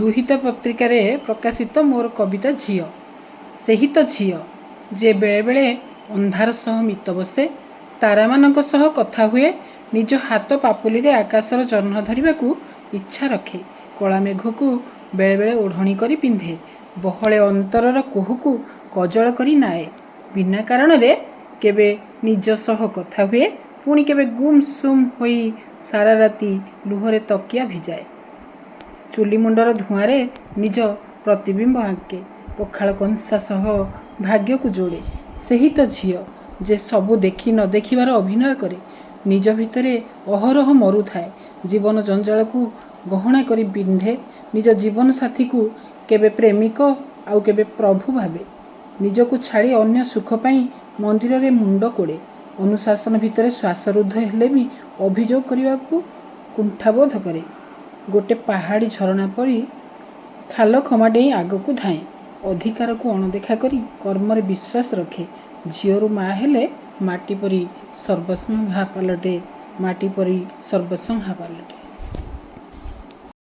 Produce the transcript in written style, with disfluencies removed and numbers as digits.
ଦୁହିତା ପତ୍ରିକାରେ ପ୍ରକାଶିତ ମୋର କବିତା ଝିଅ। ସେହି ତ ଝିଅ, ଯେ ବେଳେବେଳେ ଅନ୍ଧାର ସହ ମିତ ବସେ, ତାରାମାନଙ୍କ ସହ କଥା ହୁଏ, ନିଜ ହାତ ପାପୁଲିରେ ଆକାଶର ଜହ୍ନ ଧରିବାକୁ ଇଚ୍ଛା ରଖେ, କଳାମେଘକୁ ବେଳେବେଳେ ଓଢ଼ଣୀ କରି ପିନ୍ଧେ, ବହଳେ ଅନ୍ତରର କୋହକୁ କଜଳ କରି ନାଏ, ବିନା କାରଣରେ କେବେ ନିଜ ସହ କଥା ହୁଏ, ପୁଣି କେବେ ଗୁମ୍ ସୁମ୍ ହୋଇ ସାରା ରାତି ଲୁହରେ ତକିଆ ଭିଜାଏ, ଚୁଲି ମୁଣ୍ଡର ଧୂଆଁରେ ନିଜ ପ୍ରତିବିମ୍ବ ଆଙ୍କେ, ପଖାଳ କଂସା ସହ ଭାଗ୍ୟକୁ ଯୋଡ଼େ। ସେହି ତ ଝିଅ, ଯେ ସବୁ ଦେଖି ନ ଦେଖିବାର ଅଭିନୟ କରେ, ନିଜ ଭିତରେ ଅହରହ ମରୁଥାଏ, ଜୀବନ ଜଞ୍ଜାଳକୁ ଗହଣା କରି ପିନ୍ଧେ, ନିଜ ଜୀବନ ସାଥୀକୁ କେବେ ପ୍ରେମିକ ଆଉ କେବେ ପ୍ରଭୁ ଭାବେ, ନିଜକୁ ଛାଡ଼ି ଅନ୍ୟ ସୁଖ ପାଇଁ ମନ୍ଦିରରେ ମୁଣ୍ଡ କୋଡ଼େ, ଅନୁଶାସନ ଭିତରେ ଶ୍ୱାସରୁଦ୍ଧ ହେଲେ ବି ଅଭିଯୋଗ କରିବାକୁ କୁଣ୍ଠାବୋଧ କରେ, ଗୋଟେ ପାହାଡ଼ି ଝରଣା ପରି ଖାଲଖମା ଡେଇଁ ଆଗକୁ ଧାଏଁ, ଅଧିକାରକୁ ଅଣଦେଖା କରି କର୍ମରେ ବିଶ୍ୱାସ ରଖେ, ଝିଅରୁ ମା ହେଲେ ମାଟି ପରି ସର୍ବସଂହା ପାଲଟେ, ମାଟି ପରି ସର୍ବସଂହା ପାଲଟେ।